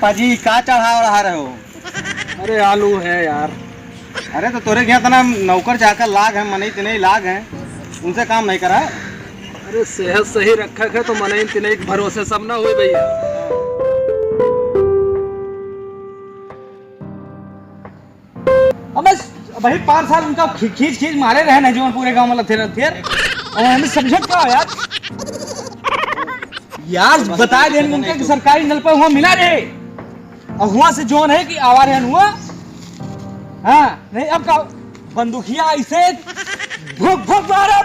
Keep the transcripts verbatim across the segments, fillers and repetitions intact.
पाजी, का चढ़ा ओढ़ा रहे हो? अरे, आलू है यार। अरे, तो तोरे के यहाँ इतना नौकर चाकर लाग हैं, मनई तिनई लाग हैं, उनसे काम नहीं करा? अरे, सेहत सही रखा है तो मनई तिनई के भरोसे सब ना होई भैया। अबे, भाई, पाँच साल उनका खी-, खींच खींच मारे रहे ना, जो पूरे गाँव में लथेर लथेर। और हमें समझत का हो यार? यार, बता देन उनके कि सरकारी नल पर हुआ मिला रे। और हुआ से जोन है कि आवार है हुआ। हाँ, नहीं, अब का बंदूकिया ऐसे भुक भुक मारा,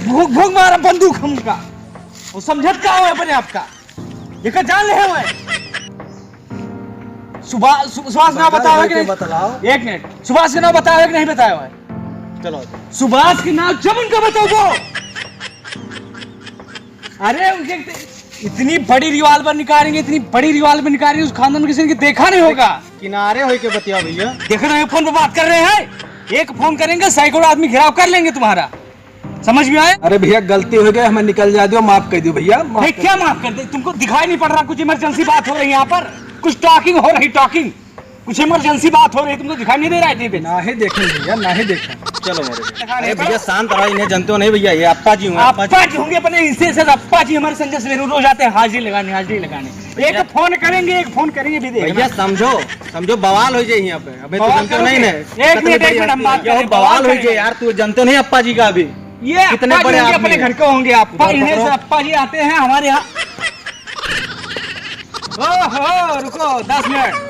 भुक भुक मारा बंदूक हमका। वो समझत का हो अपने आप का? ये का जान ले हुए? सुभाष, सु-, सुभाष ना बताओ है कि नहीं? बतलाओ। एक मिनट, सुभाष के ना बताओ है कि नहीं बताया हुआ है? चलो। सुभाष के नाम जब उनका बताओ वो। अरे, उनके इतनी बड़ी रिवाल्वर निकालेंगे, इतनी बड़ी रिवाल्वर निकालेंगे, उस खानदान में किसी ने देखा नहीं होगा। किनारे होके बतिया भैया। देखो ना, ये फोन पे बात कर रहे हैं, एक फोन करेंगे, सैकड़ों आदमी घेराव कर लेंगे तुम्हारा। समझ में आया? अरे भैया, गलती हो गई, हमें निकल जा दियो, माफ कर दियो भैया, माफ भाई, कर क्या दियो। माफ कर दे? तुमको दिखाई नहीं पड़ रहा कुछ इमरजेंसी बात हो रही है यहाँ पर? कुछ टॉकिंग हो रही, टॉकिंग। कुछ इमरजेंसी बात हो रही, तुमको दिखाई नहीं दे रहा है टीवी पे? ना ही देखें भैया, ना ही देखें। चलो मेरे भैया। अरे भैया, शांत रहो, इन्हें जानते हो नहीं भैया, ये अप्पा जी हुए, अप्पा जी। अप्पा जी होंगे अपने हिस्से से, अप्पा जी हमारे संजय से रोज आते हैं हाजिरी लगाने, हाजिरी लगाने। एक फोन करेंगे, एक फोन करेंगे, भी देखना। भैया समझो, समझो, बवाल हो जाए यहाँ पे। अबे तू बवाल जानते हो नहीं करोगे? ना? एक मिनट, एक मिनट, हम बात करें, बवाल हो जाए यार, तू जानते हो नहीं अप्पा जी का अभी। ये कितने बड़े आदमी अपने घर के होंगे, अप्पा इन्हें से अप्पा जी आते हैं हमारे यहाँ। ओहो, रुको, दस मिनट।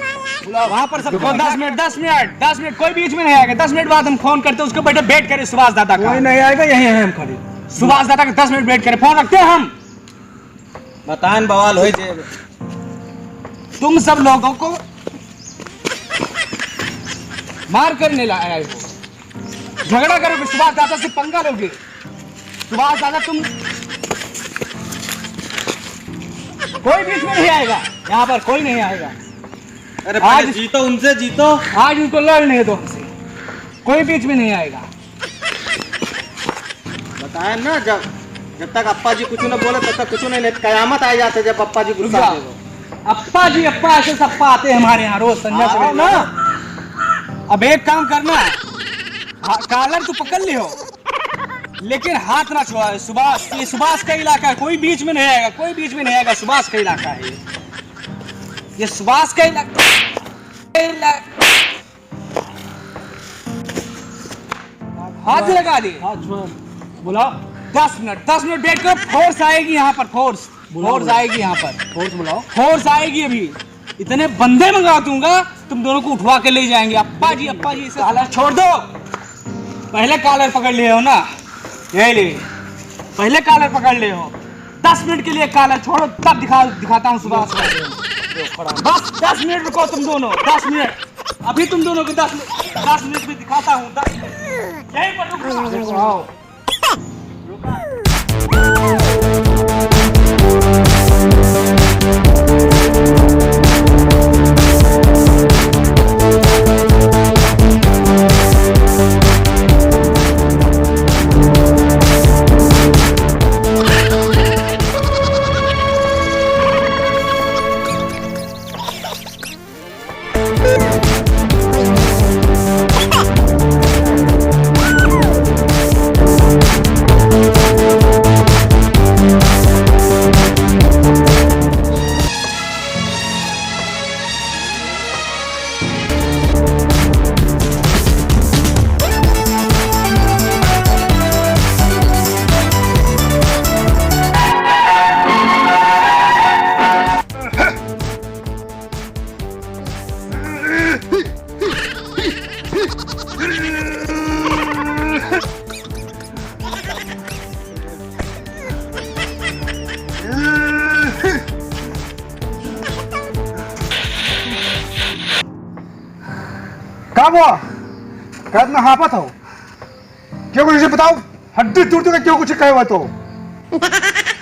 वहाँ पर सब रुको, दस मिनट, दस मिनट, दस मिनट, कोई बीच में नहीं आएगा। दस मिनट बाद हम फोन करते हैं, उसको बैठे, वेट करें सुभाष दादा का। कोई नहीं आएगा, यहीं हैं हम खड़े। सुभाष दादा का दस मिनट वेट करें, फोन रखते हैं हम। बताएं, बवाल होई जे। तुम सब लोगों को मार करने ला-, आए हो, झगड़ा करोगे, सुभाष दादा से पंगा लोगे। सुभाष दादा, तुम कोई बीच में नहीं आएगा, यहाँ पर कोई नहीं आएगा। अरे, पहले आज जीतो उनसे, जीतो। आज उनको लड़ नहीं दो हमसे, कोई बीच में नहीं आएगा। बताए ना, जब, जब तक अप्पा जी कुछ न बोले, तब तक कुछ नहीं, नहीं तो कयामत आ जाते, जब अप्पा जी गुस्सा हो जाओ। अप्पा जी, अप्पा, ऐसे सप्पा आते हैं हमारे यहाँ रोज संध्या से आओ ना। अब एक काम करना, हा-, कॉलर तो पकड़ लियो, लेकिन हाथ ना छुआए। सुभाष, ये सुभाष का इलाका है, कोई बीच में नहीं आएगा, कोई बीच में नहीं आएगा, सुभाष का इलाका है ये। ये सुभाष का इलाका, इलाका। हाथ लगा दे। हाथ छुआ। बुलाओ। दस मिनट, दस मिनट वेट करो, फोर्स आएगी यहाँ पर, फोर्स। बुलाओ, फोर्स बुलाओ। आएगी यहाँ पर। फोर्स बुलाओ। फोर्स आएगी अभी। इतने बंदे मंगा दूंगा, तुम दोनों को उठवा के ले जाएंगे। अप्पा जी, अप्पा जी, इसे कॉलर छोड़ दो। पहले कॉलर पकड़ लिए हो ना, यही ले, पहले कॉलर पकड़ लिए हो। दस मिनट के लिए कॉलर छोड़ो, तब दिखा, दिखाता हूँ सुभाष को। बस दस मिनट रुको तुम दोनों, दस मिनट। अभी तुम दोनों को दस मिनट, दस मिनट में दिखाता हूँ, दस मिनट। यहीं पर रुक जाओ। आओ। का हुआ? का इतना हाँफत हो? क्यों कुछ बताओ? हड्डी तोड़ दूंगा क्यों कुछ कहे हुआ तो।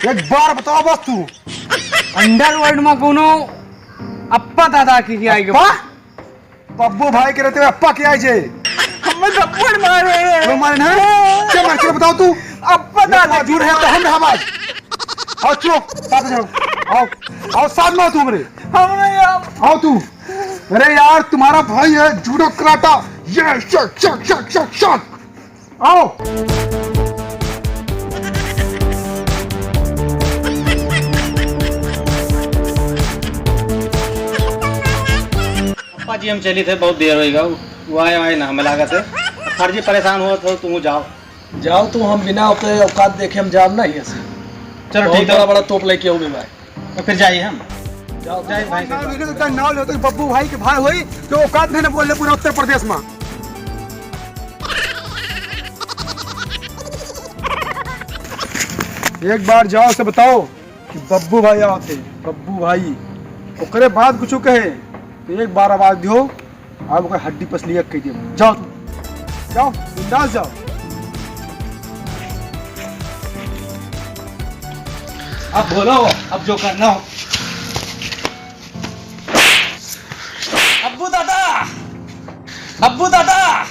एक बार बताओ बस तू। अंडरवर्ल्ड में कोनो अप्पा दादा की, की आई के अप्पा? पप्पू भाई के रहते हुए अप्पा के आई जे। हमें थप्पड़ मारे। वो मारे ना? क्या मार के बताओ तू? अप्पा दादा। झूठ है तो हम आवाज। आओ चुप, साथ जाओ। आओ, आओ साथ में आओ तू हमरे। हमें अब आओ तू। अरे यार, तुम्हारा भाई है जूडो कराटा। ये शक, शक, शक, शक, शक। आओ। पापा जी, हम चली थे, बहुत देर होइगा। वो आए, आए ना, हमें लागत है। फर्जी परेशान हो तो तुम जाओ। जाओ तू, हम बिना ओके औकात देखे हम जाम ना हियाँ से। चलो, बहुत ठीक है। बड़ा, बड़ा तोप लेके आओ भाई। तो फिर जाइए हम। जाओ, जाइए भाई। नाम लेते, नाम लेते, बब्बू भाई के भाई होई, तो औकात में ना बोल ले पूरा उत्तर प्रदेश में। एक बार जाओ से बताओ कि बब्बू भाई आवत है, बब्बू भाई। ओकरे बाद कुछ कहे तो एक बार आवाज दियो, अब ओकर हड्डी पसली एक कह दियो। जाओ तू, जाओ, बिंदास जाओ। अब बोलो, अब जो करना हो। अब्बू दादा, अब्बू दादा।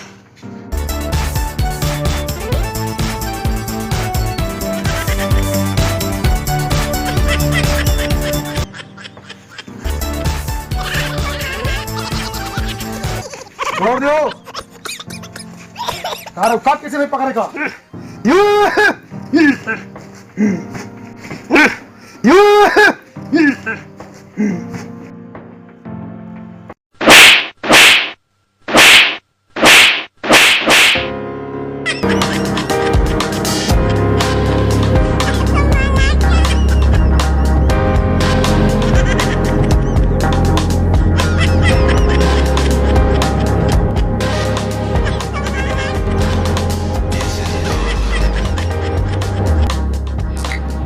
छोड़ दो। तारा औकात कैसे मैं पकड़े का?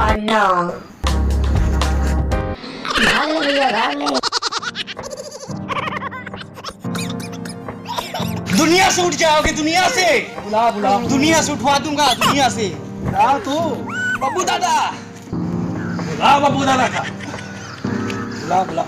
Oh no. भाग ले भैया, भाग ले। दुनिया से उठ जाओगे, दुनिया से। बुला, बुला। दुनिया से उठवा दूंगा, दुनिया से। बुला तू। बब्बू दादा। बुला बब्बू दादा का। बुला, बुला।